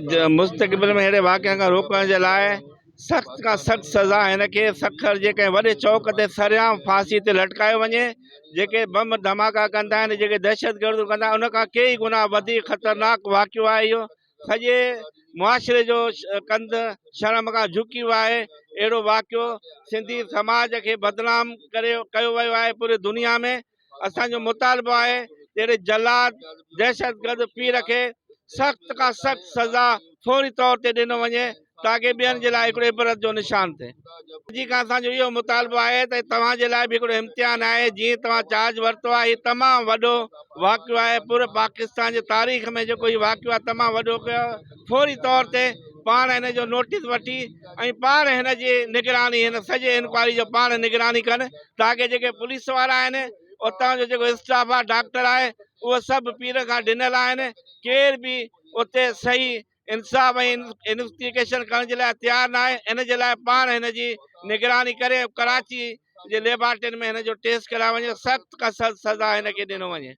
مستقبل ۾ اهڙي واقعن کان روڪڻ جي لاء سخت کان سخت سزا هن کي سکر جي ڪنهن وڏي چوڪ تي سرعام ڦاسي تي لٽڪايو وڃي جيڪي بم ڌماڪا ڪندا آهن جيڪي دهشتگرديون ڪندا آهن ان کان ڪيئي گنا وڌيڪ خطرناڪ واقعو آهي اهو سڄي معاشري جو ڪنڌ شرم کان جهڪي ويو آهي اهڙو واقعو سنڌي سماج کي بدنام ڪري ڪيو ويو آهي پوري دنيا ۾ اسان جو مطالبو آهي ته اهڙي جلاد دهشتگرد پير کي سخت کان سخت سزا فوري طور تي ڏنو وڃي تاڪه ٻين جي لاء هڪڙو عبرت جو نشان ٿئي. جي کان اسان جو اهو مطالبو آهي ته توهان جي لاء به هڪڙو امتحان آهي جيئن توهان چارج ورتو آهي هي تمام وڏو واقعو آهي پوري پاڪستان جي تاريخ ۾ جيڪو هي واقعو آهي تمام وڏو فوري طور تي پاڻ هن جو نوٽيس وٺي ۽ پاڻ هن جي نگراني هن سڄي انڪوائري جو پاڻ نگراني ڪن تاڪه جيڪي پوليس وارا آهن اتان جو جيڪو اسٽاف آهي ڊاڪٽر آهي اهو سڀ پير کان ڊنل آهن ڪير به اتي صحيح انصاف ۽ انويسٽيگيشن ڪرڻ جي لاء تيار ناهي ان جي لاء پاڻ هن جي نگراني ڪري ڪراچي جي ليبارٽرين ۾ هن جو ٽيسٽ ڪرايو وڃي سخت کان سخت سزا هن کي ڏنو وڃي.